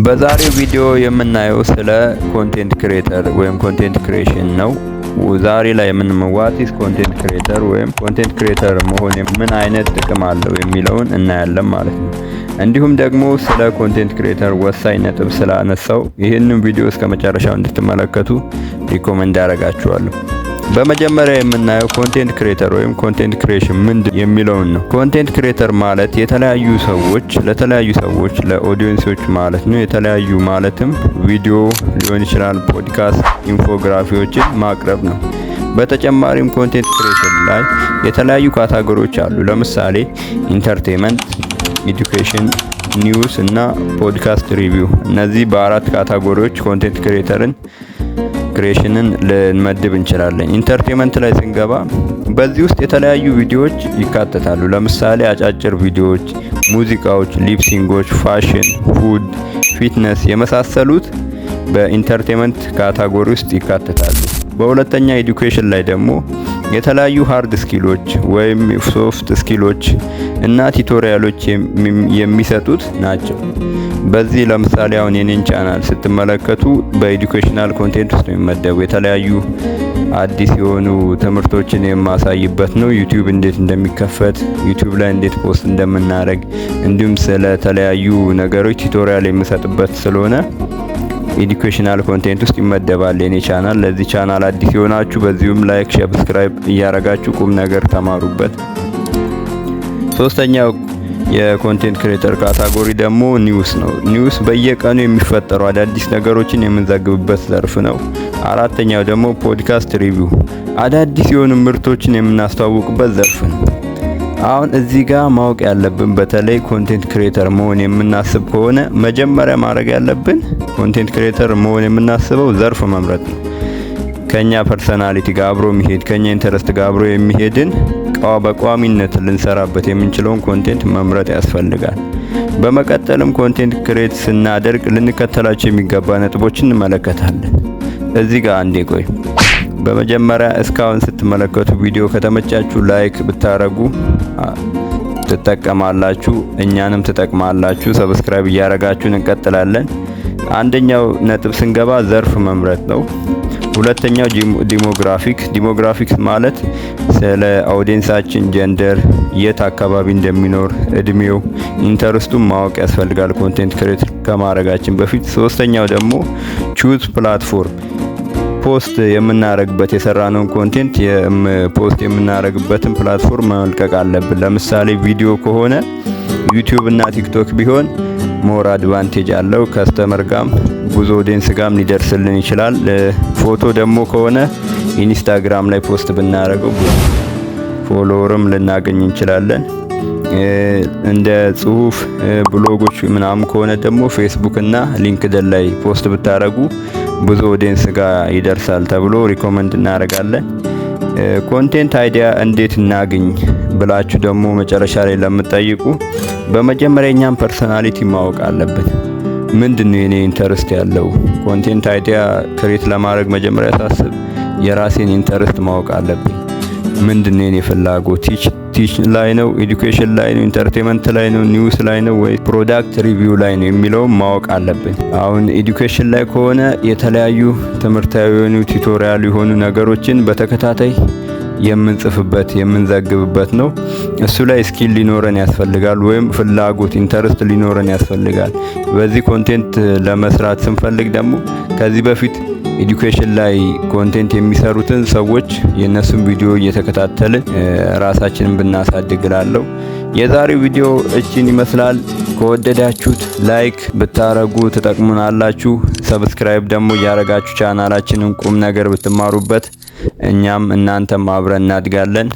በዛሬው ቪዲዮ የምናየው ስለ content creator ወይም content creation ነው። ዛሬ ላይ የምንመ what is content creator ወይም content creator መሆን ምን አይነት ጥቅም አለው የሚለውን እናያለን ማለት ነው። እንዲሁም ደግሞ ስለ content creator ወሳኝ ነጥብ ስላነሳው ይህንን ቪዲዮ እስከ መጨረሻው እንድትመለከቱ recommend አደርጋችኋለሁ። በመጀመሪያ የምናየው content creator ወይም content creation ምንድን የሚለውን ነው። Content creator ማለት የተለያዩ ሰዎች ለተለያዩ ሰዎች፣ ለ audience ኦች ማለት ነው። የተለያዩ ማለትም ቪዲዮ ሊሆን ይችላል፣ ፖድካስት፣ infography ዎችን ማቅረብ ነው። በተጨማሪም content creation ላይ የተለያዩ category ዎች አሉ። ለምሳሌ entertainment፣ education፣ news እና podcast review። እነዚህ በአራት category ዎች content creator ን creation ን ልንመድብ እንችላለን። Entertainment ላይ ስንገባ በዚህ ውስጥ የተለያዩ ቪዲዮዎች ይካተታሉ። ለምሳሌ አጫጭር ቪዲዮዎች፣ ሙዚቃዎች፣ lip sync ኦች፣ fashion፣ food፣ fitness የመሳሰሉት በ entertainment category ውስጥ ይካተታሉ። በሁለተኛ education ላይ ደግሞ የተለያዩ hard skill ኦች ወይም soft skill ኦች እና tutorial ኦች የሚሰጡት ናቸው። በዚህ ለምሳሌ አሁን የኔን ቻናል ስትመለከቱ በ educational content ውስጥ የሚመደቡ የተለያዩ አዲስ የሆኑ ትምህርቶችን የማሳይበት ነው። YouTube እንዴት እንደሚከፈት፣ YouTube ላይ እንዴት post እንደምናደርግ፣ እንዲሁም ስለተለያዩ ነገሮች tutorial የምሰጥበት ስለሆነ educational content ውስጥ ይመደባል የኔ ቻናል። ለዚህ ቻናል አዲስ የሆናችሁ በዚሁም like፣ subscribe እያረጋችሁ ቁም ነገር ተማሩበት። ሶስተኛው የ content creator category ደግሞ news ነው። News በየቀኑ የሚፈጠሩ አዳዲስ ነገሮችን የምንዘግብበት ዘርፍ ነው። አራተኛው ደግሞ podcast review፣ አዳዲስ የሆኑ ምርቶችን የምናስተዋውቅበት ዘርፍ ነው። አሁን እዚህ ጋር ማወቅ ያለብን፣ በተለይ content creator መሆን የምናስብ ከሆነ፣ መጀመሪያ ማድረግ ያለብን content creator መሆን የምናስበው ዘርፍ መምረጥ ነው። ከኛ personality ጋር አብሮ የሚሄድ፣ ከኛ interest ጋር አብሮ የሚሄድን፣ በቋሚነት ልንሰራበት የምንችለውን content መምረጥ ያስፈልጋል። በመቀጠልም content create ስናደርግ ልንከተላቸው የሚገባ ነጥቦችን እንመለከታለን። እዚህ ጋር አንዴ ቆይ። በመጀመሪያ እስካሁን ስትመለከቱ ቪዲዮ ከተመቻችሁ like ብታረጉ ትጠቀማላችሁ፣ እኛንም ትጠቅማላችሁ። Subscribe እያረጋችሁን እንቀጥላለን። አንደኛው ነጥብ ስንገባ ዘርፍ መምረጥ ነው። ሁለተኛው demographic። Demographics ማለት ስለ audience ኣችን gender፣ የት አካባቢ እንደሚኖር፣ እድሜው፣ interest ኡን ማወቅ ያስፈልጋል content create ከማድረጋችን በፊት። ሶስተኛው ደግሞ choose platform፣ post የምናረግበት፣ የሰራነውን content post የምናረግበትን platform መልቀቅ አለብን። ለምሳሌ ቪዲዮ ከሆነ YouTube እና TikTok ቢሆን more advantage አለው። Customer ጋም ብዙ audience ጋም ሊደርስልን ይችላል። ፎቶ ደግሞ ከሆነ Instagram ላይ post ብናደርገው follower ም ልናገኝ እንችላለን። እንደ ጽሁፍ፣ ብሎጎች ምናምን ከሆነ ደግሞ ፌስቡክ እና LinkedIn ላይ post ብታደርጉ ብዙ audience ጋር ይደርሳል ተብሎ recommend እናደርጋለን። Content idea እንዴት እናግኝ ብላችሁ ደግሞ መጨረሻ ላይ ለምትጠይቁ፣ በመጀመሪያ የኛን personality ማወቅ አለብን። ምንድን ነው የኔ interest ያለው? Content idea create ለማድረግ መጀመሪያ ሳስብ የራሴን interest ማወቅ አለብኝ። ምንድን ነው የኔ ፍላጎት? Tech ላይ ነው፣ education ላይ ነው፣ entertainment ላይ ነው፣ news ላይ ነው ወይ product review ላይ ነው የሚለውን ማወቅ አለብን። አሁን education ላይ ከሆነ የተለያዩ ትምህርታዊ የሆኑ፣ tutorial የሆኑ ነገሮችን በተከታታይ የምንጽፍበት፣ የምንዘግብበት ነው። እሱ ላይ skill ሊኖረን ያስፈልጋል ወይም ፍላጎት interest ሊኖረን ያስፈልጋል። በዚህ content ለመስራት ስንፈልግ ደግሞ ከዚህ በፊት education ላይ content የሚሰሩትን ሰዎች የእነሱን ቪዲዮ እየተከታተልን ራሳችንን ብናሳድግ እላለሁ። የዛሬው ቪዲዮ እቺን ይመስላል። ከወደዳችሁት like ብታረጉ ትጠቅሙናላችሁ። Subscribe ደግሞ እያረጋችሁ ቻናላችንን ቁም ነገር ብትማሩበት እኛም እናንተም አብረን እናድጋለን።